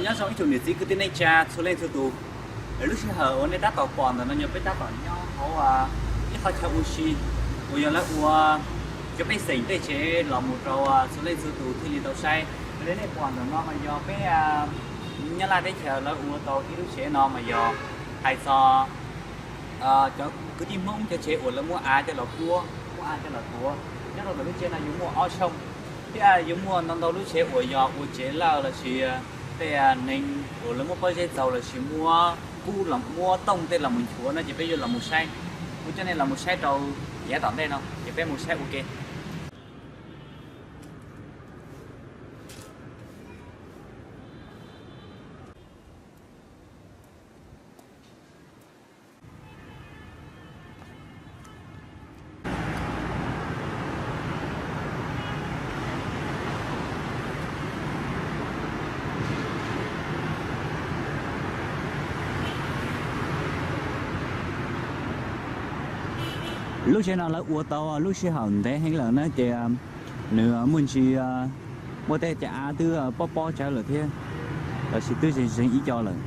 Nyob zoo ib tsoom niam txiv kwv tij neej tsa txhua leej txhua tus. Lub sij hawm uas nej tab tom pom ntawm no yog peb tab tom nyob hauv ib qhov chaw ua si uas yog lawv ua cov pej xeem tej tsev los mus rau txhua leej txhua tus thiaj li tau saib. Raws li nej pom ntawm no mas yog peb Nyab Laj teb chaws lawv ua tau ib lub tsev no mas yog hais txog cov kwv tij Hmoob cov tsev uas lawv muab av coj los puab, muab av coj los tuav. Nyob rau ntawm lub tsev no yuav muaj ob xyoos, thiab yuav muaj ntau ntau lub tsev uas yog ua tsev lawj lossis tej neeg uas lawv muab pob zeb txaus lossis muab kub los muab tooj tej los mus nchuav no ces peb yuav los mus saib. Kuv coj nej los mus saib rau yav tom ntej no ces peb mus saib ua ke. Lub tsev no lawv ua tau lub sij hawm ntev heev lawm na ces nws muaj ntsis muaj tej cov av twb pob pob tsawv lawm thiab, lossis twb zeeg zeeg ib co lawm.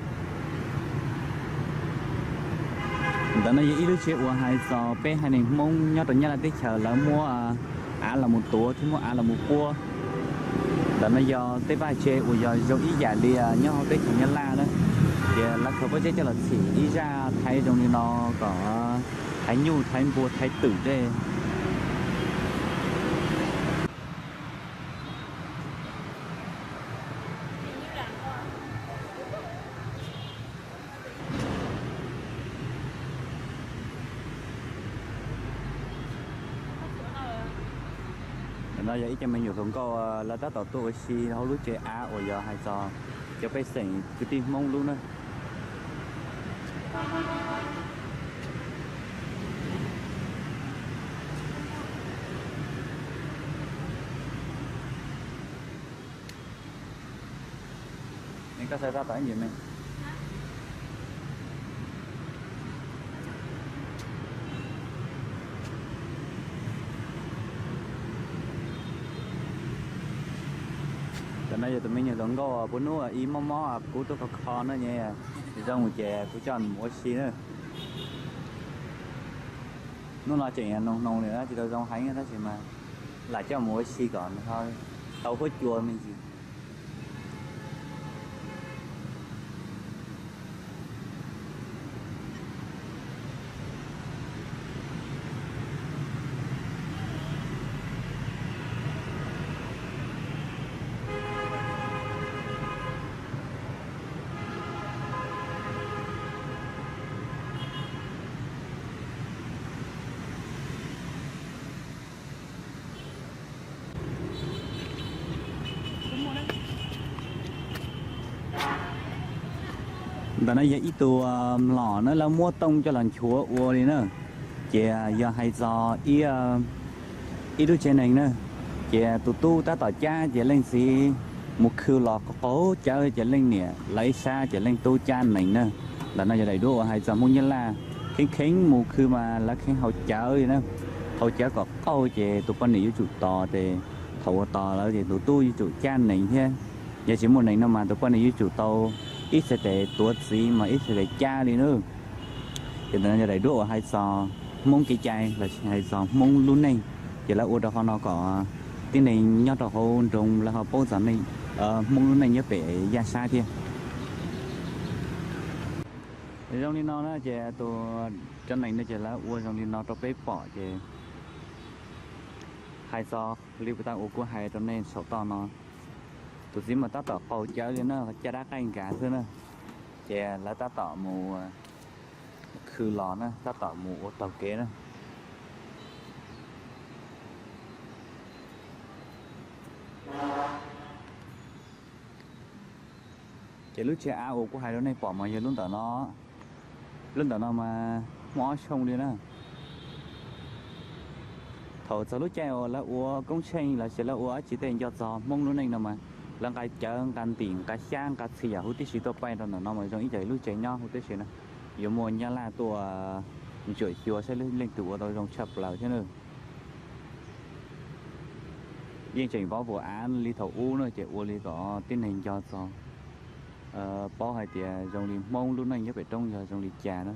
Ntawm no yog ib lub tsev uas hais txog peb haiv neeg Hmoob nyob rau Nyab Laj teb chaws lawv muab av los mus tuav thiab muab av los mus puab. Ntawm no yog tej vaj tse uas yog zoo ib yam li nyob hauv teb chaws Nyab Laj na, ces lawv khaws pob zeb coj los txhim ib zaj thaiv zoo li no kom thaiv nyuj thaiv npua thaiv twm tej. No yog ib co me nyuam hluas nkauj lawv tab tom tuaj ua si hauv lub tsev av uas yog hais txog cov pej xeem kwv tij Hmoob lub na. Koj saib tab tom ib ntsis me. Tam no yog tus me nyuam hluas nkauj puas hnub ib mob mob kuv tuaj kho kho na, zoo ces kuv coj mus ua si na. Hnub no tseem hnoos hnoos li tsis tau zoo heev tab sis mas lam coj mus ua si kom nws ho tau huab cua me ntsis. Ntawm no yog ib tug mlom na, lawv muab tooj coj los nchuav ua li na. Ces yog hais txog ib lub tsev neeg na, ces tus tub tab tom cab ces leej txiv mus khw los qaug cawv ces leej niam lawv ib sab ces leej tub cab nees na. Ntawm no yog daim duab uas hais txog Hmoob Nyab Laj, kheev kheev mus khw mas lawv kheev haus cawv li na. Haus cawv kom qaug ces tus poj niam yuav tsum tos ces thaum uas tos lawm ces tus tub yuav tsum cab nees thiab. Yog tsis muaj nees no mas tus poj niam yuav tsum tau ib txhais tes tuav txiv mas ib txhais tes cab li na. Ces ntawm no yog daim duab uas hais txog Hmoob kev cai lossis hais txog Hmoob lub neej, ces lawv ua rau qhov no kom tib neeg nyob rau hauv nroog lawv ho paub txog Hmoob lub neej nyob pem yaj sab thiab. Zoo li no na ces tus cov nees no ces lawv ua zoo li no rau peb pom ces hais txog li puas tau uas kuv hais rau nej saum toj no. Tus txiv mas tab tom qaug cawv li na, caj dab qaij nkas xwb na. Ces lawv tab tom mus khw los na, tab tom mus ua taug kev na. Ces lub tsev av uas kuv hais rau nej pom mas yog lub ntawm no. Lub ntawm no mas muaj ob xyoo li na. Thaum txog lub caij uas lawv ua koob tsheej los sis lawv ua dab tsi tej nco txog Hmoob lub neej no mas lawv nqa cawv nqa ntim nqa xyab nqa txhia yam huv tib si tuaj paij rau ntawm no mas zoo ib yam lub tsev nyob huv tib si na. Yuav muaj Nyab Laj tuaj ntsuam xyuas saib leej twg ua tau zoo tshaj plaws thiab na. Yeej tseem vov vum av li thaum ub na ces ua li kom tib neeg nco txog Paub hais tias zoo li Hmoob lub neej nyob pem roob yog zoo li cas na.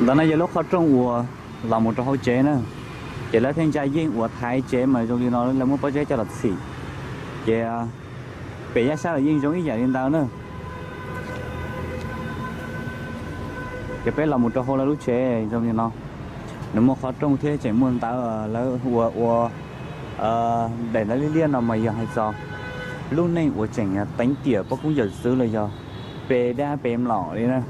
Ntawm no yog lub qhov rooj uas los mus rau hauv tsev na, ces lawv thiaj ntsa yeej uas thaiv tsev mas zoo li no lawv muab pob zeb coj los txhim. Ces pem Yaj Sab los yeej zoo ib yam li ntawd na. Ces peb los mus rau hauv lawv lub tsev zoo li no, nws muaj qhov rooj thiab tseem muaj ntawv lawv ua ua daim ntawv liab liab no mas yog hais txog lub neej uas tseem teev tiam poj koob yawm xwb los yog pem dab pem mlom li na.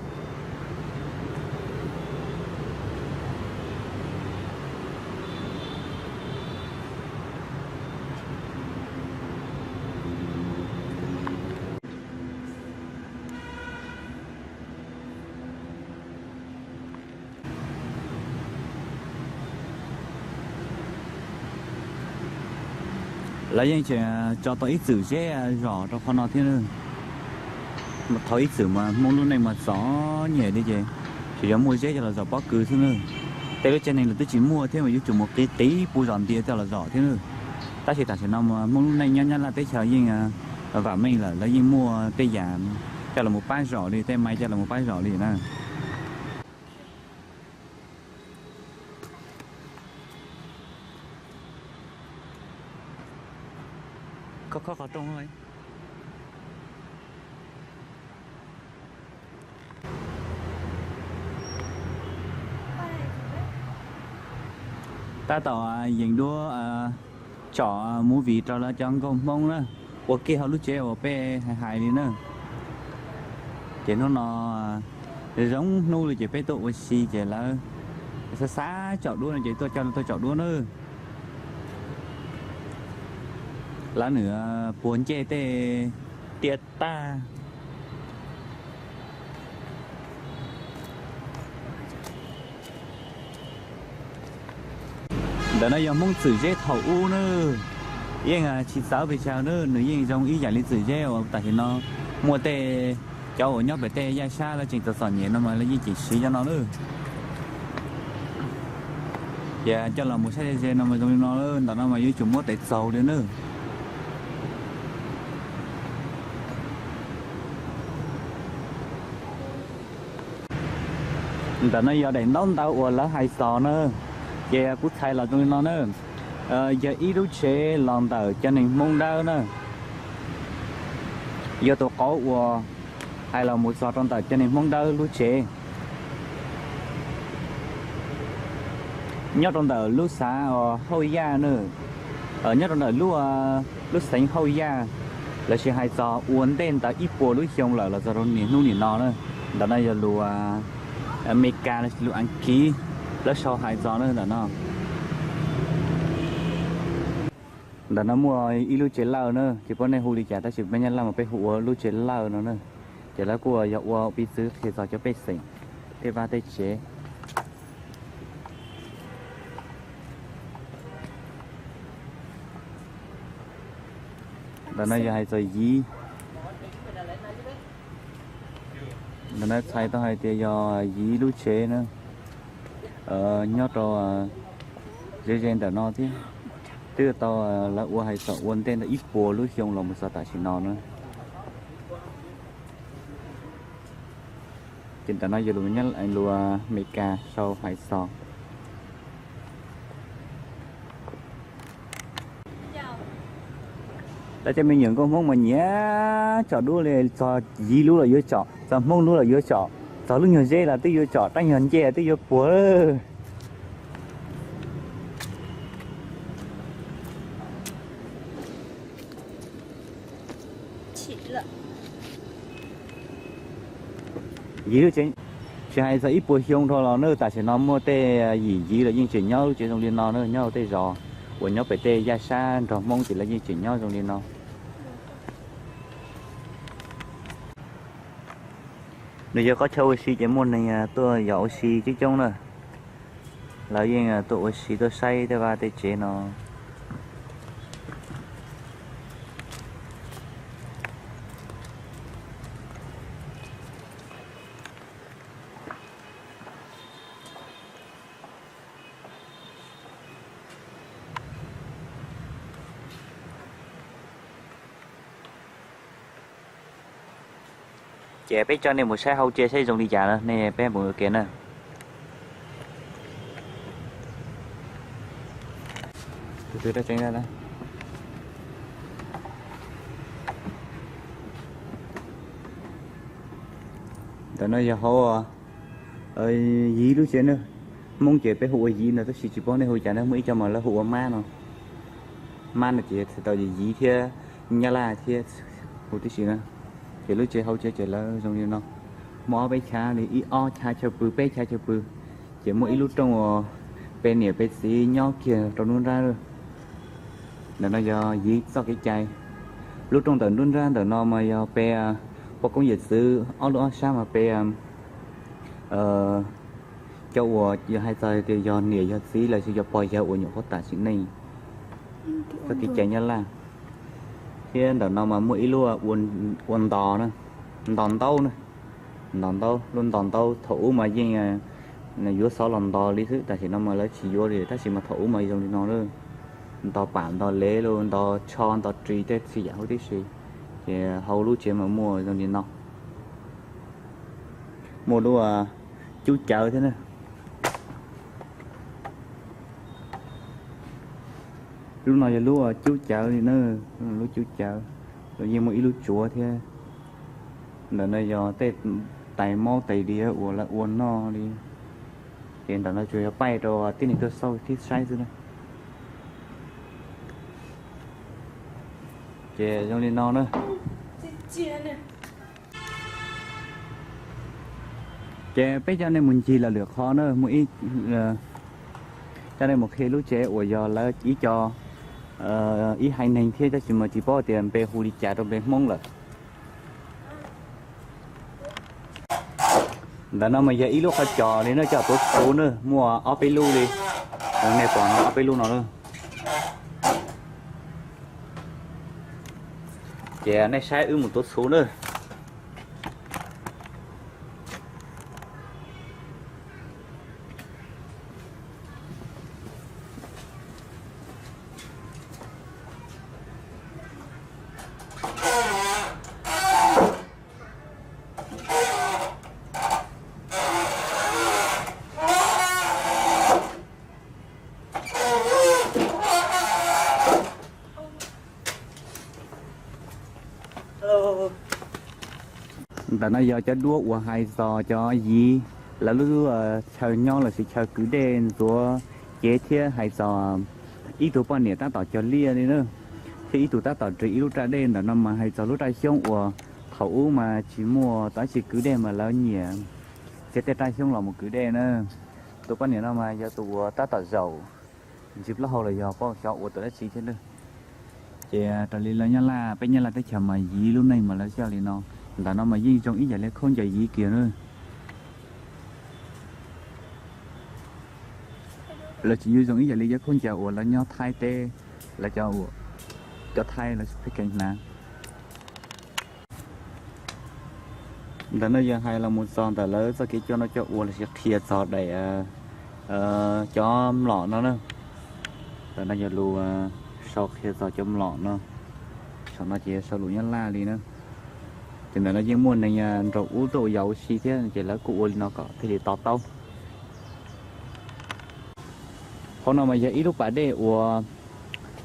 Lawv yeej tseem tso tau ib txwm zeb zos rau qhov no thiab. Thaum ib txwm mas Hmoob lub neej mas txom nyem li ces tsuas yog muaj zeb coj los zom pob kws xwb na. Tej lub tsev neeg los twb tsis muaj thiab mas yuav tsum mus qiv qiv puag zos ntiav coj los zom thiab na. Tab sis tam sim no mas Hmoob lub neej nyob Nyab Laj teb chaws yeej vam meej lawm, lawv yeej muaj tej yam coj los mus pab zom li, tej maiv coj los mus pab zom li na. Khob khob qhov rooj. Tab tom yees duab tsom movie rau lawv cov nkauj Hmoob na, ua kiag hauv lub tsev uas peb hais hais li na. Ces hnub no zoo hnub li ces peb tuaj ua si ces lawv xav xav tsom duab no ces tuaj coj lawv tuaj tsom duab na. Lawv nws puag ncej tej tiaj tag. Ntawm no yog Hmoob txwm zeb thaum ub na, yeej tsis txawv pes tsawg na, nws yeej zoo ib yam li txwm zeb uas tam sim no muaj tej cov uas nyob pem tej yaj sab lawv tseem txom txom nyem no mas lawv yeej tseem siv cov no na. Ces coj los mus saib ze ze no mas zoo li no, ntawm no mas yuav tsum muab tev txaus li na. Ntawm no yog daim ntaub ntawv uas lawv hais xos na, ces kuv txhais los zoo li no na, yog ib lub tsev los ntawm cov neeg Hmoob Dawb na, yog tus qauv uas hais los mus txog rau ntawm cov neeg Hmoob Dawb lub tsev. Nyob rau ntawm lub xav Hauj Yaj na, nyob rau ntawm lub xeev Hauj Yaj, lossis hais txog ua ntej ntawd ib puas lub xyoo lawm los txog rau niaj hnub nim no na. Ntawm no yog lus Amelikas lossis lus Askiv lawv sau hais txog na ntawm no. Ntawm no muaj ib lub tsev lawj na, tsis paub nej hu li cas tab sis peb Nyab Laj mas peb hu ua lub tsev lawj no na. Ces lawv kuj yog ua piv txwv qhia txog cov pej xeem tej vaj tej tsev. Ntawm no yog hais txog Yiv. Ntawm no txhais tau hais tias yog Yiv lub tsev na, nyob rau ze ze ntawm no thiab. Twb tau lawv ua hais txog ua ntej ntawm ib puas lub xyoo los mus txog tam sim no na. Ces ntawm no yog lus Nyab Laj, lus Amelikas sau hais txog. Lawv cov me nyuam nkauj Hmoob mas nyiam tsom duab li, txog Yiv lub los yuav tsom, txog Hmoob lub los yuav tsom, txog lub nyuag zeb los twb yuav tsom, rab nyuag ncej twb yuav puag. Yiv lub tsev, tsis hais txog ib puas xyoo dhau los na, tam sim no muaj tej yim Yiv los yeej tseem nyob lub tsev zoo li no na, nyob hauv tej zos uas nyob pem tej yaj sab nrog Hmoob ces lawv yeej tseem nyob zoo li no. Nws yog qhov chaw ua si ces muaj neeg tuaj yos ua si coob coob na. Lawv yeej tuaj ua si tuaj saib tej vaj tej tsev no. Ces peb coj nej mus saib hauv tsev saib zoo li cas na, nej peb mus ua ke na. Ntawm no yog hauv Yiv lub tsev na. Hmoob ces peb hu ua Yiv no tab sis tsis paub nej hu cas na, muaj ib co mas lawv hu ua Mab no. Mab no ces txhais tau Yiv thiab Nyab Laj thiab hu tib si na. Ces lub tsev hauv tsev ces lawv zoo li no, muaj ob peb chav li, ib ob chav chaw pw, peb chav chaw pw. Ces muaj ib lub rooj uas peb niam peb txiv nyob kiag rau nruab nrab. Ntawm no yog Yiv txoj kev cai. Lub rooj ntawm nruab nrab ntawm no mas yog peb poj koob yawm txwv ob lub ob sab mas peb cov uas yog hais txog tias yog niam yog txiv los sis yog pog yawg uas nyuam qhuav tas sim neej, txoj kev cai Nyab Laj. Thiab ntawm no mas muaj ib lub ua ntos na, ntos ntaub na, ntos ntaub, lub ntos ntaub thaum ub mas yeej yuav xov los ntos li xwb, tam sim no mas lawv tsis yuav li tab sis mas thaum ub mas zoo li no lawm. Ntos pam ntos lev los ntos tsho ntos ris tej txhia yam huv tib si. Ces hauv lub tsev mas muaj zoo li no. Muaj lub cub cawv thiab na. Lub no yog lub cub cawv li na, lub cub cawv, los yeej muaj ib lub tsuav thiab. Ntawm no yog tej tais maub tais diav uas lawv ua noj li. Ces ntawm no tsuas yog paij rau tib neeg tuaj xauj thiab saib xwb na. Ces zoo li no na. Ces peb coj nej mus ncig lawm lwm qhov na, muaj ib, coj nej mus qhia lub tsev uas yog lawv ib co ib haiv neeg thiab tab sis mas tsis paub tias npe hu li cas rau npe Hmoob lawm. Ntawm no mas yog ib lub qhov cos li na, coj tuav txhuv na, muaj ob peb lub li. Nej pom no ob peb lub no na. Ces nej saib wb mus tuav txhuv na. Ntawm no yog cov duab uas hais txog cov Yiv lawv lub chaw nyob lossis chaw kwv dej ntxuav cev thiab hais txog ib tug poj niam tab tom cog liaj li na, thiab ib tug tab tom ris ib lub raj dej. Ntawm no mas hais txog lub raj xyoob uas thaum ub mas tsis muaj dab tsi kwv dej mas lawv nyiam txiav tej raj xyoob los mus kwv dej na. Tus poj niam no mas yog tus uas tab tom zaum ntsis plaub hau los yog poj xyov ua tus dab tsi thiab na. Ces raws li lawv Nyab Laj, peb Nyab Laj teb chaws mas Yiv lub neej mas lawv coj li no. Ntawm no mas yeej zoo ib yam li khaub ncaws Yiv kiag na. Lawv tsis zoo ib yam li cov khaub ncaws uas lawv nyob Thaib teb, lawv cov, cov Thaib lawv pheej kheev hnav. Ntawm no yog hais los mus txog ntawm lawv txoj kev coj noj coj ua lossis qhia txog daim cov mlom no na. Ntawm no yog lus sau qhia txog cov mlom no. Saum no ces sau lus Nyab Laj li na. Ces ntawm no yeej muaj neeg nraum ub tuaj ua yos ua si thiab ces lawv kuj ua li no kom thiaj li to taub. Hauv no mas yog ib lub pas dej uas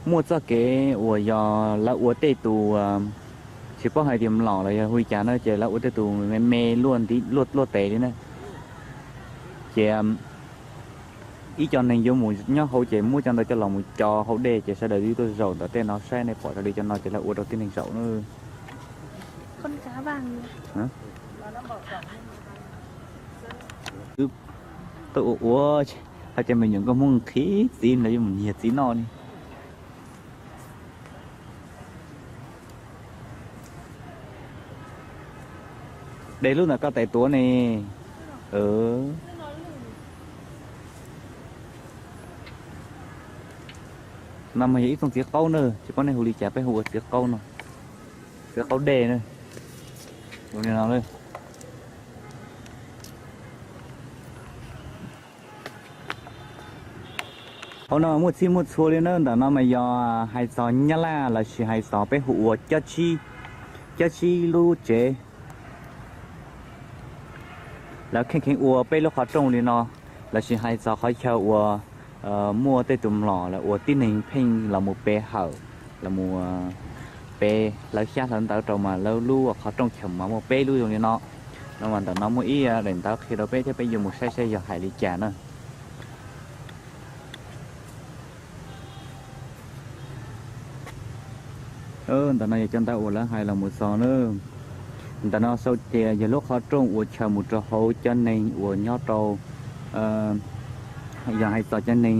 muaj txoj kev uas yog lawv ua tej tus, tsis paub hais tias mlom los yog hu li cas na, ces lawv ua tej tus me me luaj nti, luaj, luaj tes li na. Ces ib co neeg yuav mus nyob hauv ces muab cov ntawd coj los mus co hauv dej ces sawv daws twb tuaj zaum ntawm tej no saib, nej pom raws li cov no ces lawv ua rau tib neeg zaum na. Tuaj ua ua, hais tias me nyuam nkauj Hmoob nqhis txiv los yuav mus nyiag txiv noj li. De lub ntawm koj tais tuav ne. No mas yog ib txooj txiv qaub na, tsis paub nej hu li cas, peb hu ua txiv qaub no, txiv qaub dej na. Ua li no. Hauv no muaj txhij muaj txhua li na, ntawm no mas yog hais txog Nyab Laj lossis hais txog peb hu ua cob tsib, cob tsib lub tsev. Lawv kheej kheev ua peb lub qhov rooj li no, lossis hais txog qhov chaw uas muaj tej tus mlom lawv ua tib neeg pheej los mus pe hawm, los mus pe hlawv xyab hlawv ntawv rau mas lawv lub qhov rooj chaw mas muaj peb lub zoo li no. No mas ntawm no muaj ib daim ntawv qhia rau peb thiab peb yuav mus saib saib yog hais li cas na. Ntawm no yog cov ntawv uas lawv hais los mus txog na. Ntawm no sau tias yog lub qhov rooj uas chaw mus rau hauv cov neeg uas nyob rau, yog hais txog cov neeg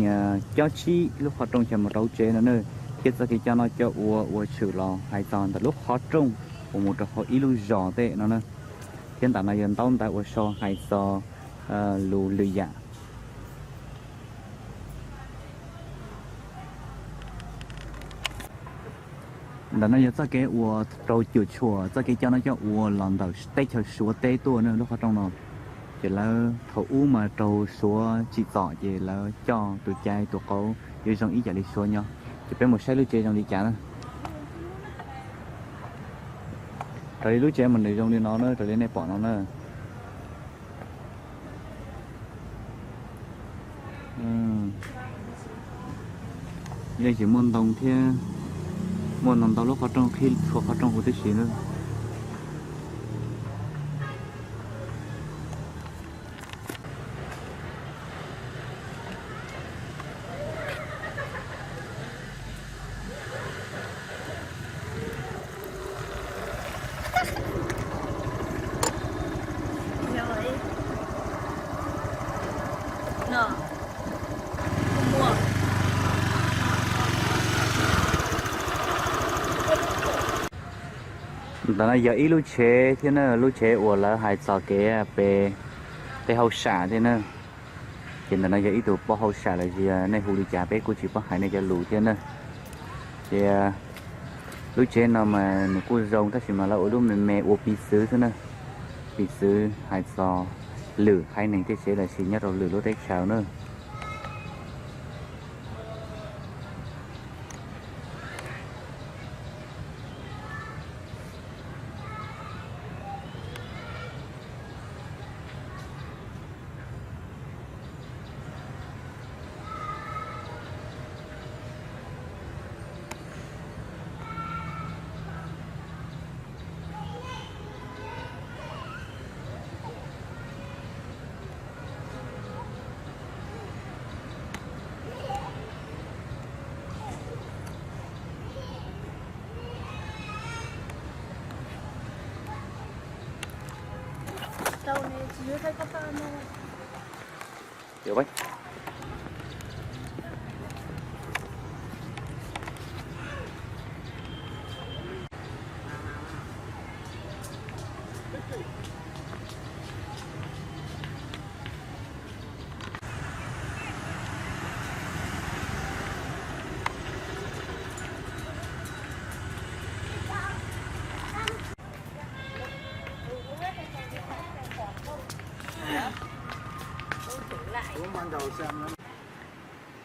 cob tsib lub qhov rooj chaw mus rau hauv tsev no na, thiab txoj kev coj noj coj ua uas tshwm los hais txog ntawm lub qhov rooj uas mus rau hauv ib lub zos tej no na. Thiab ntawm no yog ntaub ntawv uas sau hais txog lus lwm yam. Ntawm no yog txoj kev uas rau cuam tshuam txoj kev coj noj coj ua los ntawm teb chaws Suav teb tuaj na lub qhov rooj no. Ces lawv thaum ub mas raug Suav tsim txom ces lawv coj tus cai tus qauv yuav zoo ib yam li Suav nyob. Ces peb mus saib lub tsev zoo li cas na. Raws li lub tsev mas nws zoo li no na, raws li nej pom no na. Yeej tsis muaj ntoo thiab, muaj ntau ntau lub qhov rooj qhib txhua qhov rooj huv tib si na. Ntawm no yog ib lub tsev thiab na, lub tsev uas lawv hais txog kev pe tej hauj sam thiab na. Ces ntawm no yog ib tug pov hauj sam los sis nej hu li cas peb kuj tsis paub hais nej cov lus thiab na. Ces lub tsev no mas nws kuj zoo tab sis mas lawv ua lub me me ua piv txwv xwb na. Piv txwv hais txog lwm haiv neeg tej tsev los sis nyob rau lwm lub teb chaws na.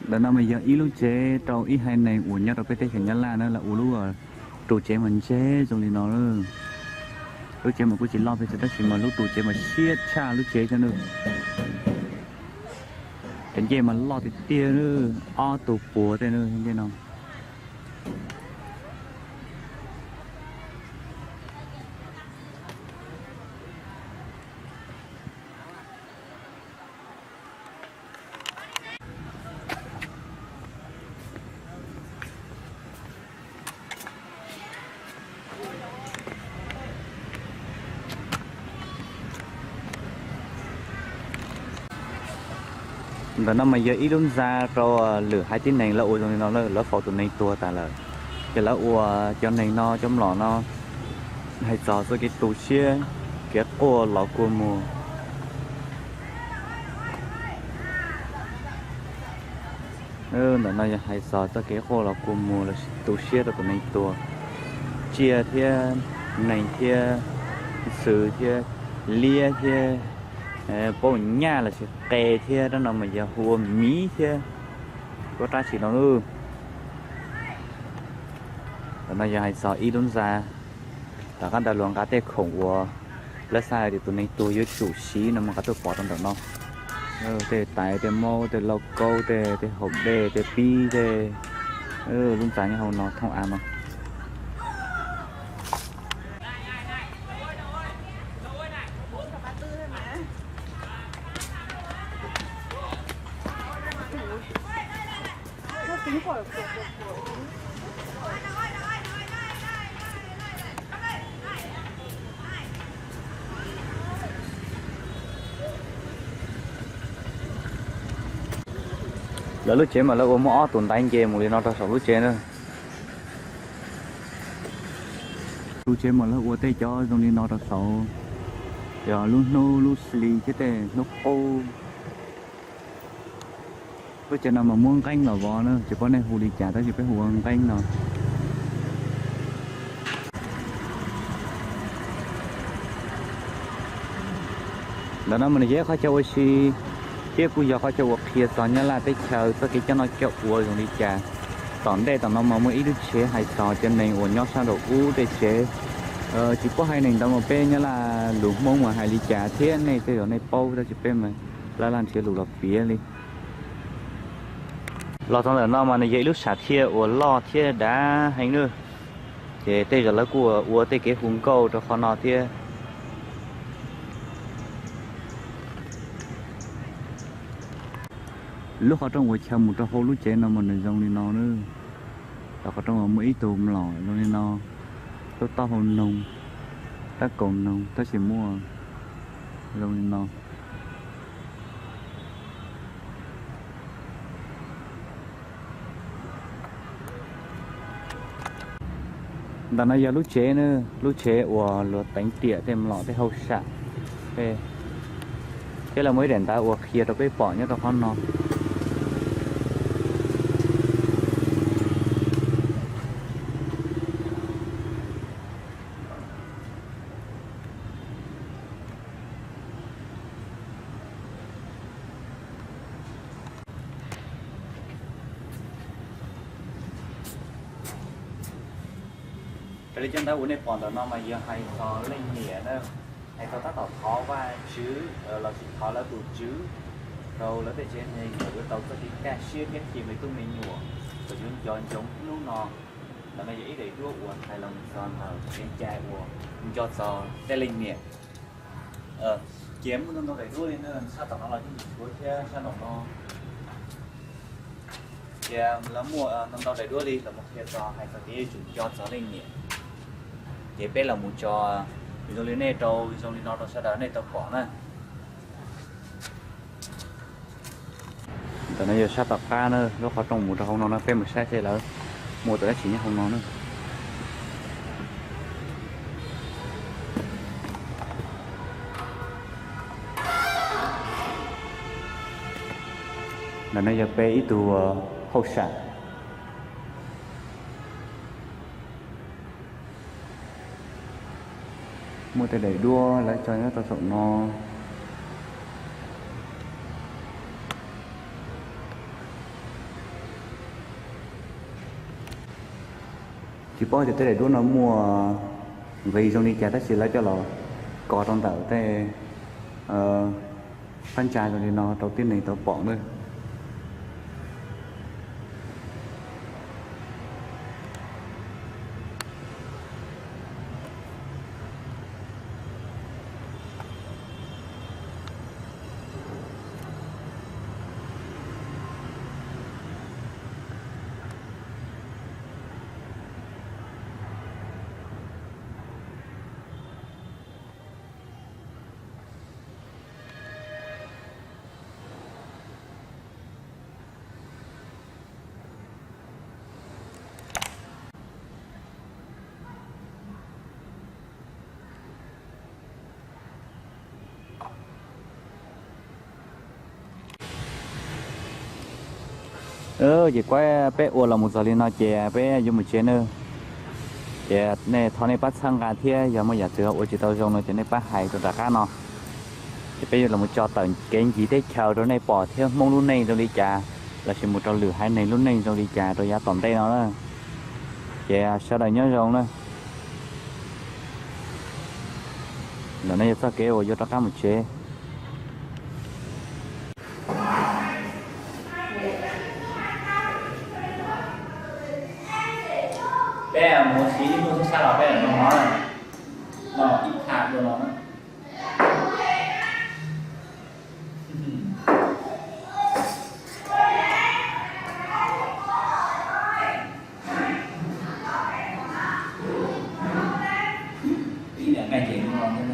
Ntawm no mas yog ib lub tsev rau ib haiv neeg uas nyob rau peb teb chaws Nyab Laj na, lawv ua lub ru tsev mas ntse zoo li no. Lub tsev mas kuj tsis loj pes tsawg tab sis mas lub ru tsev mas siab tshaj lub tsev thiab na. Cov ncej mas loj tiag tiag, ob tug puas tej na ncej no. Ntawm no mas yog ib lub ntxa rau lwm haiv tib neeg lawv ua zoo li no, lawv faus tus neeg tuag tas lawm, ces lawv ua cov neeg no cov mlom no hais txog txoj kev tu siab Kev quaj los kua muag. Ntawm no yog hais txog txoj kev quaj los kua muag lossis tu siab rau tus neeg tuag. Tsiaj thiab neeg thiab ntxhw thiab liab thiab paub nyaj lossis qe thiab, rab no mas yog hu ua miv thiab, kua rab tsi no. Ntawm no yog hais txog ib lub ntxa, tom qab ntawd luag nqa tej khoom uas lawv xav hais tias tus neeg tuag yuav tsum siv no mas nqa tuaj pov rau ntawm no. Tej tais, tej maub, tej lauj kaub, tej, tej haus dej, tej pib, tej, lub ntxa nyob hauv no thoob av no. Lawv lub tsev mas lawv ua muaj ob tug ntaiv nce mus li no rau saum lub tsev na. Lub tsev mas lawv ua tej cov zoo li no rau saum, yog lub hnub lub hli thiab tej hnub qub. Lub tsev no mas muab nqeeb los vov na, tsis paub nej hu li cas tab sis peb hu ua nqeeb no. Ntawm no mas nws yog ib qhov chaw ua si thiab kuj yog qhov chaw uas qhia txog Nyab Laj teb chaws txoj kev coj noj coj ua zoo li cas. Tom ntej tom no mas muaj ib lub tsev hais txog cov neeg uas nyob sab nraum ub tej tsev. Tsis paub hais neeg ntawd mas peb Nyab Laj lus Hmoob mas hais li cas thiab nej tej zaum nej paub tab sis peb mas laj laj nrhiav lus los piav li. Los txog ntawm no mas nws yog ib lub sam thiaj uas loj thiab dav heev na. Ces tej zaum lawv kuj ua tej kev hu nkauj rau qhov no thiab. Lub qhov rooj uas chaw mus rau hauv lub tsev no mas nws zoo li no na. Tom qhov rooj uas muaj ib tug mlom zoo li no, lub taub hau noog, tab kaus noog tab sis muaj zoo li no. Ntawm no yog lub tsev na, lub tsev uas luag teev tiam tej mlom tej hauj sam, thiab lawv muaj ib daim ntawv uas qhia rau peb pom nyob rau qhov no. Raws li cov ntawv uas nej pom ntawm no mas yog hais txog leej niam na, hais txog tab tom thov Vajtswv lossis thov lawv tus Tswv rau lawv tej tsev neeg kom yuav tau txoj kev kaj siab thiab khi me tub me nyuam kom yuav nco ntsoov hnub no. Ntawm no yog ib daim duab uas hais los txog ntawm kev cai uas nco txog tej leej niam. Ces muaj ntau ntau daim duab li na, sab tom no los yeej tshuav thiab sab nraum no. Ces lawv muaj ntau ntau daim duab li los mus qhia txog hais txog kev yuav tsum nco txog leej niam. Ces peb los mus tso zoo li nej rau zoo li no rau sawv daws nej tau pom na. Ntawm no yog sab tom qab na, lub qhov rooj mus rau hauv no na, peb mus saib seb lawv muaj tus dab tsi nyob hauv no na. Ntawm no yog peb ib tug hauj sam. Muaj tej daim duab lawv tso nyob rau saum no. Tsis paub tias tej daim duab no muaj nqi zoo li cas tab sis lawv coj los kos rau ntawm tej phab ntsa zoo li no rau tib neeg tau pom na. Ces kuv, peb ua los mus txog li no ces peb yuav mus tsev nawb. Ces nej thov nej pab txhawb nqa thiab yog muaj yam twg ua tsis tau zoo no ces nej pab hais rau nram qab no. Ces peb yuav los mus tso tawm kev ncig teb chaws rau nej pom thiab Hmoob lub neej zoo li cas, lossis mus rau lwm haiv neeg lub neej zoo li cas rau yav tom ntej no na. Ces sawv daws nyob zoo na. Ntawm no yog txoj kev uas yuav rov qab mus tsev. Peb mus siv ib hnub sab sab los peb mam noj mov na. Noj ib thaj dua no na. Ib niam nqaij ces no thiab.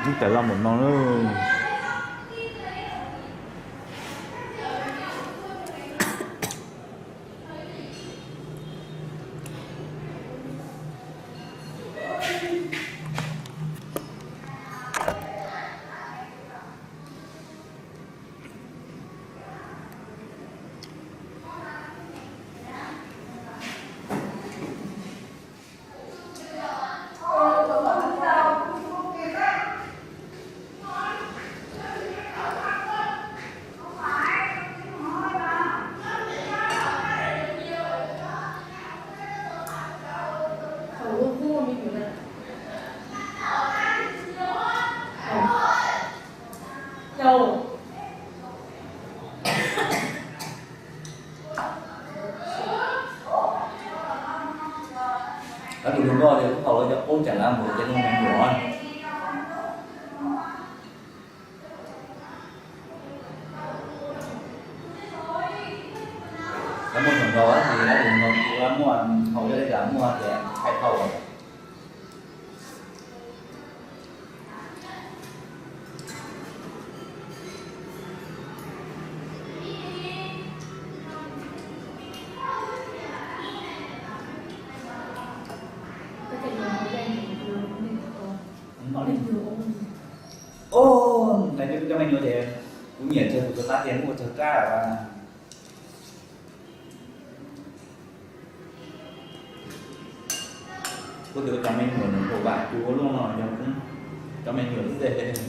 Ib tawm loj npaum no lawm. Lawv tus hluas nkauj tias lub hau lawv cov qub tseem lawv mus cov me nyuam. Lawv muaj hluas nkauj ces lawv tus hluas nkauj muaj hau, yog li cas muaj ces hais tau. Ov, hais tias cov me nyuam ces kuv nyiam tsawg tus, tus qab tias muaj tsawg rab. Kuv tias cov me nyuam nws ua vam kuv ua luaj no yog cov me nyuam xwb tes.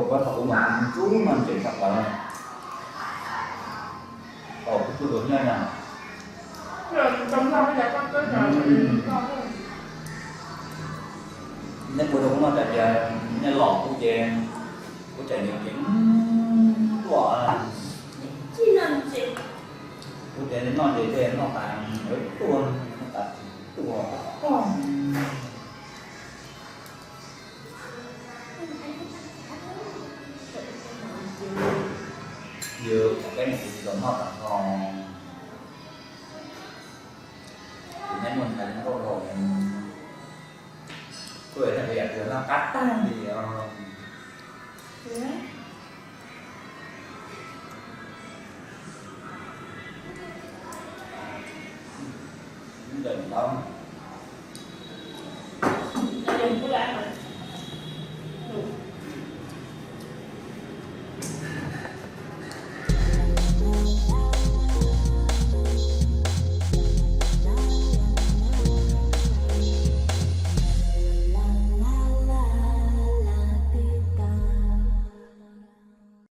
Ua thaum kuv mam ntxub no ntses tshaj plaws. Thaum kuv tsuj tus nyob no. Nej ua rau kuv noj tas ces nej los kuv ces kuv tseem nyeem nyeem tuaj. Kuv ces noj ces tej noj tas tuaj, noj tas tuaj. Yog peb mus kuv tsis tau noj tas nrho. Kuv neb muaj ntshai nkauj laus, kuj yog kuv yam kuv noj qab tag li os.